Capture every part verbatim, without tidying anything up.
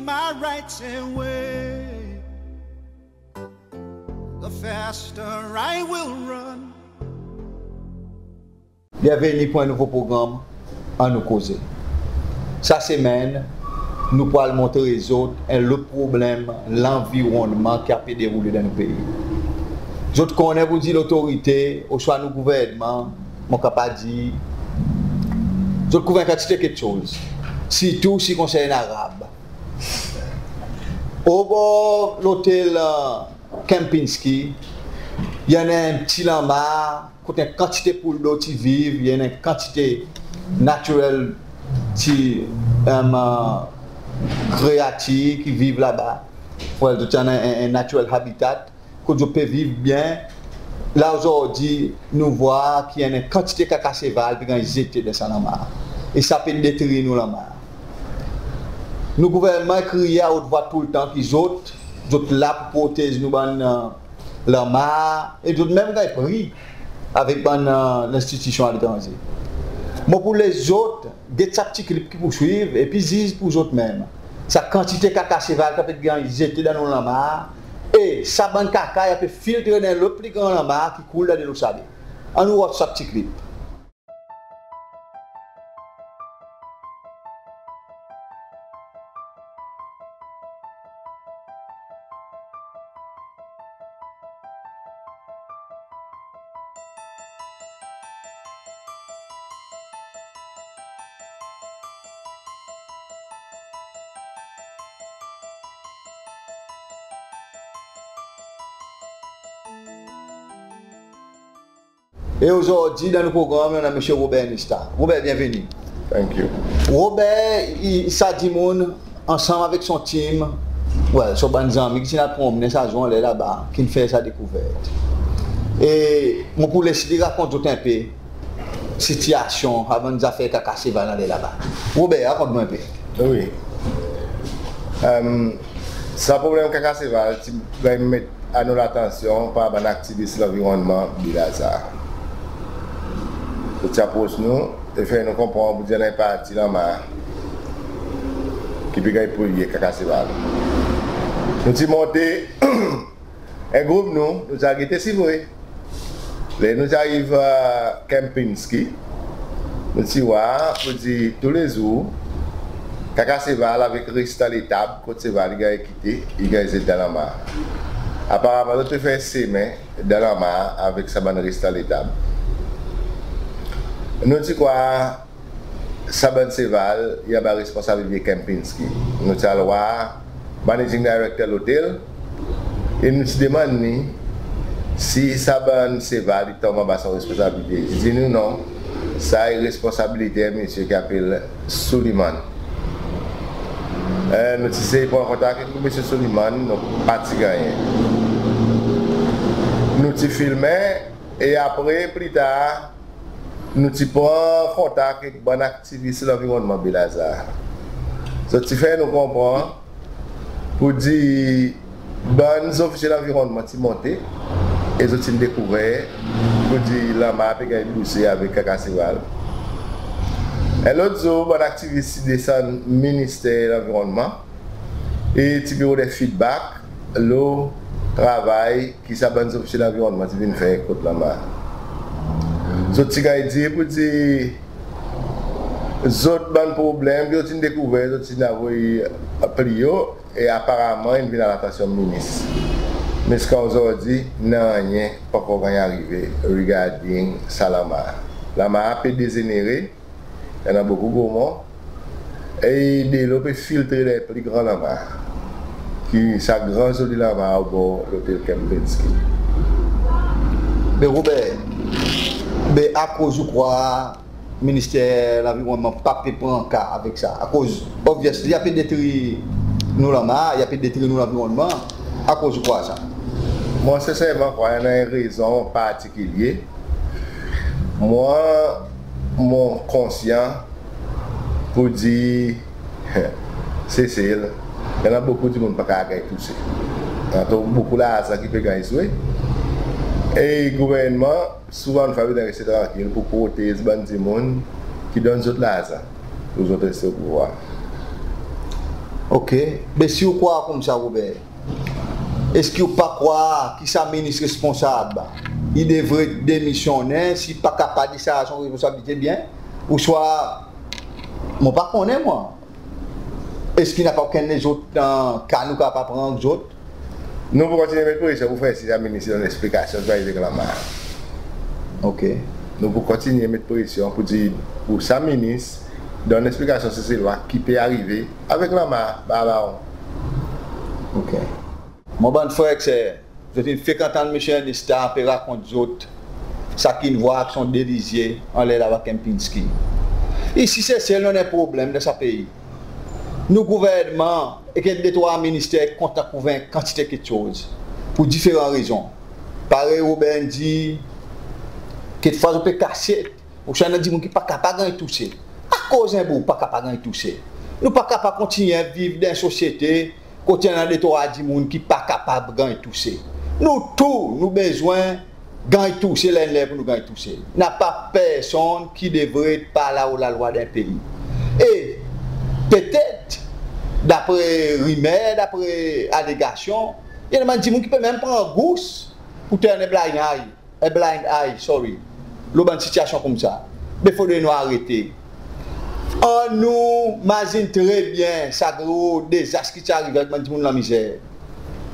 My rights away, the faster I will run. Byenveni pour en nouvo progranm Annou Koze. Sa semenn, nou pou al montre zot en lot problenm lanvironnman ki pe deroule dan nou pei. Zot konnen pour dir lotorite, ouswa nou gouvernman, mon kapab dir, zot kouver en kantite keksoz, sirtou sa ki konsern Arab. Obor lotel, e, Kempinski, i annan en pti lanmar, kot en kantite poul dor ti viv, i annan en kantite natural ti, e, kreatir ki viv laba. Well, zot annan en, en natural habitat, kot zot pe viv byen. La ozordi, nou vwar ki annan en kantite kaka seval pe ganny zete dan sa lanmar. E sa pe detri nou lanmar. Nou gouvernman i kriye a ot vwa toultan ki zot, zot la pour protez nou bann, e, lanmar, e zot menm ganny pri avek bann, e, lenstitisyon aletranze. Mon pou les zot get sa pti klip ki pou swiv, epi ziz pour zot menm. Sa kantite kaka seval ki pe ganny zete dan nou lanmar, e sa bann kaka i pe filtre dan lot pli gran lanmar ki koul dan Delo Sale. Annou war sa pti klip. E ozordi dan nou progranm, nou annan Msye Robert Nesta. Robert, byenveni. Thank you. Robert, i, sa dimoun, ansanm avek son team, well, son bann zanmi ki ti al pronmennen sa zour anler laba, ki'n fer sa dekouvert. E mon pou les li rakont zot en pe sitiyasyon avek zafer kaka seval anler laba. Robert, rakont mwan en pe. Wi. E, sa problenm kaka seval ti ganny met a nou latansyon par bann aktivis lanvironnman Baie Lazare. Zot ti apros nou e fer nou konpran pour dir annan en parti lanmar ki pe ganny polye kaka seval. Nou ti monte en group nou, nou ti al gete si vre. Ler nou ti ariv, e, Kempinski, nou ti war pour dir toulezour kaka seval avek res dan letab kot seval i ganny kite, i ganny zet dan lanmar. Aparaman zot pe fer semen dan lanmar avek sa bann res dan letab. Nou ti krwar sa bann seval i anba responsabilite Kempinski. Nou ti al war managing director lotel e nou ti demann li si sa bann seval i tonm anba son responsabilite. Li dir nou non, sa i responsabilite en msye ki apel Suleiman. E, nou ti esey pran kontak avek Msye Suleiman, nou pa ti gannyen. Nou ti filmen e apre, pli tar, nou ti pran kontak avek bann aktivis lanvironnman Baie Lazare. Zot ti fer nou konpran pour dir bann zofisye lanvironnman ti monte e zot ti'n dekouver pour dir lanmar pe ganny bouze avek kaka seval. En lot zour, bann aktivis ti desann Minister Lanvironnman e ti pe rod en feedback lo travay ki sa bann zofisye lanvironnman ti vin fer kot lanmar. Zot ti ganny dir pour dir zot bann problenm ki zot ti'n dekouver, zot ti'n avoy pli o e aparaman in vin a latansyon minis. Me ziska ozordi, nanryen pa ankor ganny arive regarding sa lanmar. Lanmar pe dezenere, i annan bokou gro mor, e delo pe filtre dan pli gran lanmar, ki sa gran zoli lanmar obor lotel Kempinski. Me Robert, me akoz ou krwar Minister Lanvironnman pa pe pran ka avek sa? Akoz, obviously, i pe detri nou lanmar, i pe detri nou lanvironnman. Akoz ou krwar sa? Mon senserman krwar i annan en rezon partikilye. Mwan, mon konsyan pour dir Sesel, i annan bokou dimoun pa kapab ganny touse. Annan bokou larzan ki pe ganny zwe. E gouvernman, souvan, nou fwa bezwen reste trankil pour protez bann dimoun ki donn zot larzan pour zot reste o pouvwar. Ok. Be si ou krwar koumsa, Robert, eski ou pa krwar ki sa minis responsab i devret demisyonnen si i pa kapab desarz son responsabilite byen? Ouswa, mon pa konnen mwan. Eski napa okenn lezot, e, ka nou kapab pran avek zot? Nou pou kontinyen met presyon pou fer sir sa minis i donn leksplikasyon ki pe arive avek Lanmar. Ok. Nou pou kontinyen met presyon pou dir, pou sa minis donn leksplikasyon Seselwa ki pe arive avek Lanmar, Baron. Ok. Mon bann frer ek ser, zot in fek antann Msye Ernesta pe rakont zot sa ki in vwar avek son de lizye anler laba Kempinski. Isi Sesel nou annan en problenm dan sa pei. Nou gouvernman ek de trwa minister i kontan kouver en kantite keksoz pour diferan rezon. Parey Robert in dir, kekfwa zot pe kasyet, ouswa i annan dimoun ki pa kapab ganny touse. Akoz en boug pa kapab ganny touse? Nou pa kapab kontinyen viv dan en sosyete kot i annan de trwa dimoun ki pa kapab ganny touse. Nou tou, nou bezwen ganny touse ler i ler pour nou ganny touse. Napa personn ki devret pa lao lalwa dan en pei. E petet, dapre rimer, dapre alegasyon, i annan bann dimoun ki pe menm pran gous pour turn a blind eye, a blind eye, sorry, lo bann sitiasyon koumsa. Be fodre nou arete. Annou mazin tre byen sa gro dezas ki ti arive avek bann dimoun Lanmizer,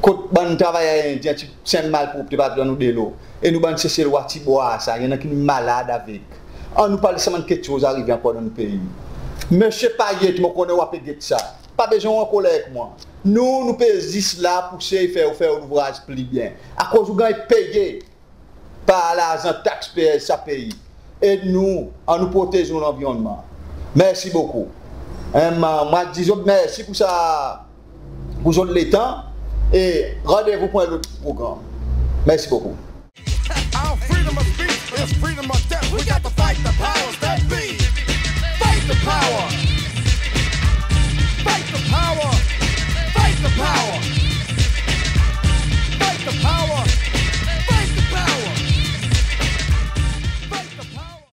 kot bann travayer Endyen ti senm malpropte, pa donn nou delo. E nou bann Seselwa ti bwar sa, i annan ki'n malad avek. Annou pa les sa bann keksoz arive ankor dan nou pei. Msye Payet, mon konnen ou pe get sa. Pa bezwen ou ankoler ek mwan. Nou, nou pe zis la pour sey fer ou fer ou louvraz pli byen. Akoz ou ganny peye par larzan taxpayers sa pei. Ed nou, annou protez nou lanvironnman. Mersi bokou. Em, mon dir zot mersi pour sa, pour zot letan, e randevou pour en lot progranm. Mersi bokou. Our freedom of speech is freedom of death.